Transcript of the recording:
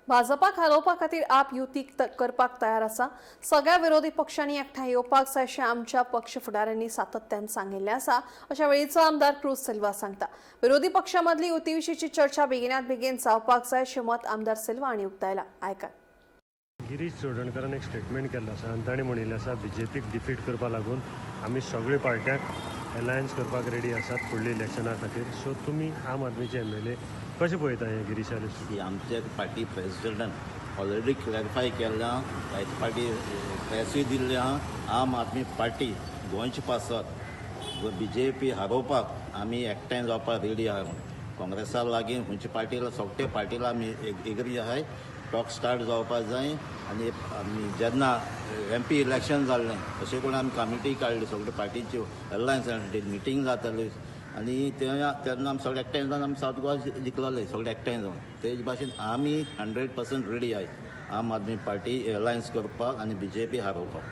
भाजपाक हारोवपा खातीर आप युती करपाक तयार आसा. सगळ्या विरोधी पक्षांनी एकठांय येवपाक जाय अशें आमच्या पक्ष फुडाऱ्यांनी सातत्यान सांगिल्लें आसा, अशें वेळीचो आमदार क्रूज सिल्वा सांगता. विरोधी पक्षां मदली युती विशींची चर्चा बेगिनात बेगीन जावपाक जाय अशें मत आमदार सिल्वा हांणी उक्तायलां. आयकात. गिरीश चोडणकारान एक स्टेटमेंट केल्लो आसा आनी ताणें म्हणिल्लें आसा, बीजेपीक डिफीट करपा लागून आमी सगळे पार्ट्यांक अलायन्स करपाक रेडी आसात फुडल्या इलेक्शना खातीर. सो तुमी आम आदमीचे एमएलए कशें पळयता हें गिरीशाले? की आमचे पार्टी प्रेसिडेंटान ऑलरेडी क्लॅरिफाय केल्लें आहा, जायते पार्टी प्रेसूय दिल्लें आहा. आम आदमी पार्टी गोंयचे पासत बीजेपी हारोवपाक आमी एकठांय जावपाक रेडी आहा. काँग्रेसा लागीं खंयच्या पार्टीला, सगळे पार्टीला आमी एग्री आहाय. टॉक स्टार्ट जावपाक जाय. आनी आमी जेन्ना एमपी इलेक्शन जाल्लें, अशें करून आमी कमिटी काडली, सगळे पार्टीच्यो अलायन्स मिटींग जाताली आनी ते तेन्ना आमी सगळे एकठांय जावन आमी सावथ गोवा जिखलोले सगळे एकठांय जावन. तेज भाशेन आमी 100% रेडी आहाय आम आदमी पार्टी अलायन्स करपाक आनी बीजेपी हारोवपाक.